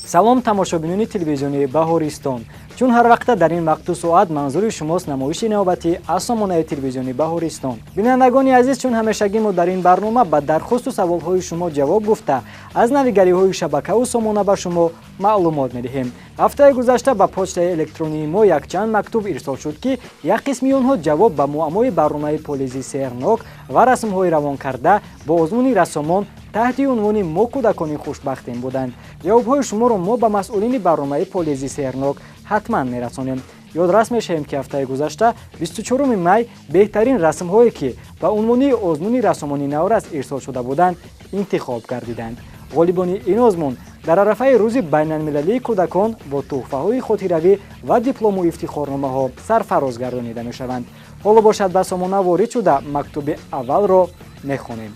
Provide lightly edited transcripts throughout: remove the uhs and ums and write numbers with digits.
Салом, тамошобинони телевизиони Баҳористон. Чун ҳар вақта дар ин вақту соат манзури шумост намоиши навбатӣ аз сомонаи телевизиони Баҳористон. Бинандагони азиз, чун ҳамешагӣ мо дар ин барнома ба дархосту саволҳои шумо ҷавоб гуфта, аз навигариҳои шабакаву сомона ба шумо маълумот медиҳем. Ҳафтаи гузашта ба почтаи электронии мо якчанд мактуб ирсол шуд, ки як қисми онҳо ҷавоб ба муаммои барномаи Полези сеҳрнок ва расмҳои равонкарда бо озмуни рассомон таҳти унвони «Мо кӯдакони хушбахтем» буданд. Ҷавобҳои шуморо мо ба масъулини барномаи Полези сеҳрнок ҳатман мерасонем. Ёдрас мешавем, ки ҳафтаи гузашта, 24 май, беҳтарин расмҳое, ки ба унвони озмуни рассомони наврас ирсол шуда буданд, интихоб гардиданд. Ғолибони ин озмун дар арафаи Рӯзи байналмилалии кӯдакон бо тӯҳфаҳои хотиравӣ ва диплому ифтихорномаҳо сарфароз гардонида мешаванд. Ҳоло бошад, ба сомона ворид шуда, мактуби аввалро мехонем.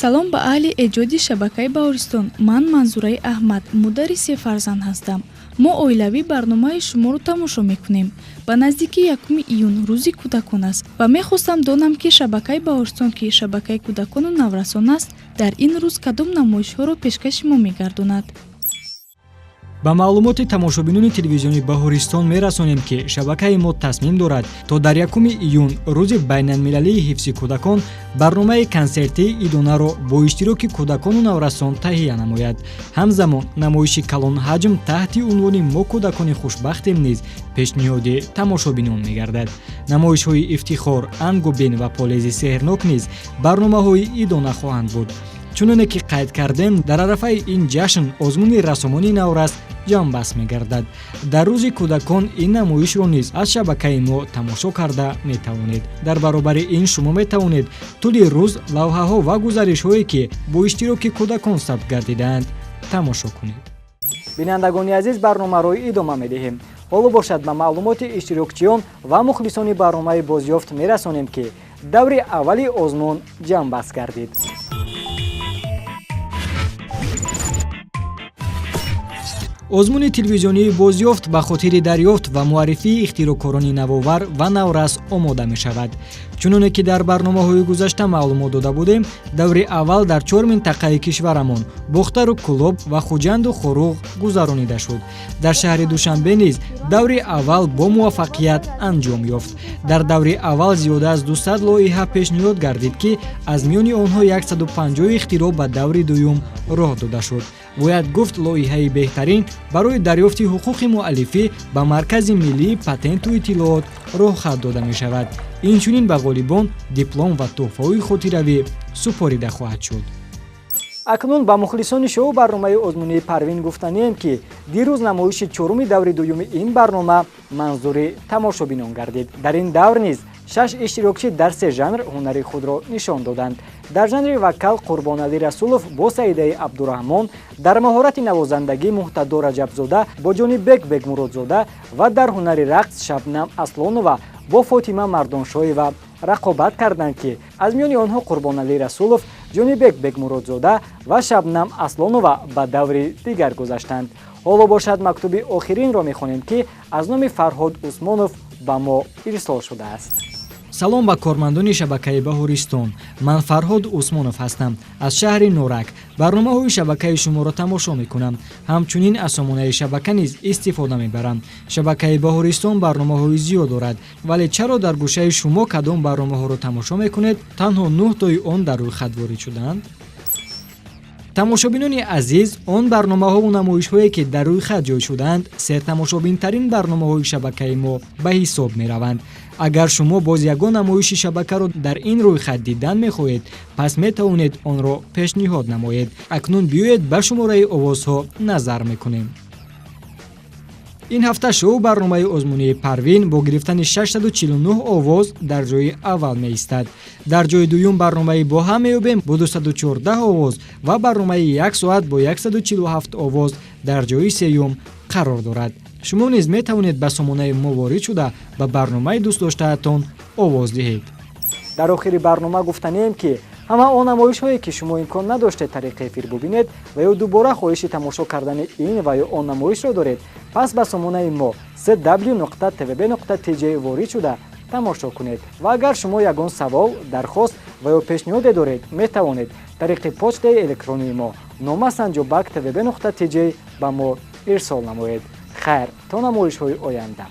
Салом ба аҳли эҷоди шабакаи Баҳористон. Ман Манзураи Аҳмад, модари се фарзанд ҳастам. Мо оилавӣ барномаи шуморо тамошо мекунем. Ба наздики 1 июн Рӯзи кӯдакон аст ва мехостам донам, ки шабакаи Баҳористон, ки шабакаи кӯдакону наврасон аст, дар ин рӯз кадом намоишҳоро пешкаши мо мегардонад. Ба маълумоти тамошобинони телевизиони Баҳористон мерасонем, ки шабакаи мо тасмим дорад, то дар 1 июн, Рӯзи байналмилалии ҳифзи кӯдакон, барномаи консертии идонаро бо иштироки кӯдакону наврасон таҳия намояд. Ҳамзамон намоиши калонҳаҷм таҳти унвони «Мо кӯдакони хушбахтем» низ пешниҳоди тамошобинон мегардад. Намоишҳои Ифтихор, Ангубин ва Полези сеҳрнок низ барномаҳои идона хоҳанд буд. Чуноне ки қайд кардем, дар арафаи ин ҷашн озмуни рассомони наврас ҷамъбаст мегардад. Дар Рӯзи кӯдакон ин намоишро низ аз шабакаи мо тамошо карда метавонед. Дар баробари ин шумо метавонед тӯли рӯз лавҳаҳо ва гузаришҳое, ки бо иштироки кӯдакон сабт гардидаанд, тамошо кунед. Бинандагони азиз, барномаро идома медиҳем. Ҳоло бошад, ба маълумоти иштирокчиён ва мухлисони барномаи Бозёфт мерасонем, ки даври аввали озмун ҷамъбаст гардид. Озмуни телевизионии Бозёфт ба хотири дарёфт ва муаррифии ихтироъкорони навовар ва наврас омода мешавад. Чуноне ки дар барномаҳои гузашта маълумот дода будем, даври аввал дар чор минтақаи кишварамон, Бохтару Кӯлоб ва Хуҷанду Хоруғ, гузаронида шуд. Дар шаҳри Душанбе низ даври аввал бо муваффақият анҷом ёфт. Дар даври аввал зиёда аз 200 лоиҳа пешниҳод гардид, ки аз миёни онҳо 150 ихтироъ ба даври дуюм роҳ дода шуд. Бояд гуфт, лоиҳаи беҳтарин барои дарёфти ҳуқуқи муаллифӣ ба Маркази миллии патенту иттилоот роҳхат дода мешавад. Инчунин ба ғолибон диплом ва тӯҳфаҳои хотиравӣ супорида хоҳад шуд. Акнун ба мухлисони шоу барномаи озмунии Парвин гуфтанием, ки дирӯз намоиши чоруми даври дуюми ин барнома манзури тамошобинон гардид. Дар ин давр низ шаш иштирокчӣ дар се жанр ҳунари худро нишон доданд. Дар жанри вокал Қурбоналӣ Расулов бо Саидаи Абдураҳмон, дар маҳорати навозандагӣ Муҳтадо Раҷабзода бо Ҷонибек Бекмуродзода ва дар ҳунари рақс Шабнам Аслонова бо Фотима Мардоншоева рақобат карданд, ки аз миёни онҳо Қурбоналӣ Расулов, Ҷонибек Бекмуродзода ва Шабнам Аслонова ба даври дигар гузаштанд. Ҳоло бошад, мактуби охиринро мехонем, ки аз номи Фарҳод Усмонов ба мо ирсол шудааст. Салом ба кормандони шабакаи Баҳористон. Ман Фарҳод Усмонов ҳастам аз шаҳри Норак. Барномаҳои шабакаи шуморо тамошо мекунам, ҳамчунин аз сомонаи шабака низ истифода мебарам. Шабакаи Баҳористон барномаҳои зиёд дорад, вале чаро дар гӯшаи шумо кадом барномаҳоро тамошо мекунед, танҳо нӯҳ тои он дар рӯйхат ворид шудаанд? Тамошобинони азиз, он барномаҳову намоишҳое, ки дар рӯйхат ҷой шудаанд, сертамошобинтарин барномаҳои шабакаи мо ба ҳисоб мераванд. Агар шумо боз ягон намоиши шабакаро дар ин рӯйхат дидан мехоҳед, пас метавонед онро пешниҳод намоед. Акнун биёед, ба шумораи овозҳо назар мекунем. Ин ҳафта шоу барномаи озмунии Парвин бо гирифтани 649 овоз дар ҷои аввал меистад. Дар ҷои дуюм барномаи «Бо ҳам меёбем» бо 214 овоз ва барномаи «Як соат» бо 147 овоз дар ҷои сеюм қарор дорад. Шумо низ метавонед ба сомонаи мо ворид шуда, ба барномаи дӯстдоштаатон овоз диҳед. Дар охири барнома гуфтанием, ки ҳама он намоишҳое, ки шумо имкон надоштед тариқи эфир бубинед ва ё дубора хоҳиши тамошо кардани ин ва ё он намоишро доред, пас ба сомонаи мо cw tvb tj ворид шуда, тамошо кунед. Ва агар шумо ягон савол, дархост Ва ё пешниҳоде доред, метавонед тариқи почтаи электронии мо номасанҷобак tvb.tj ба мо ирсол намоед. Хайр, то намоишҳои оянда.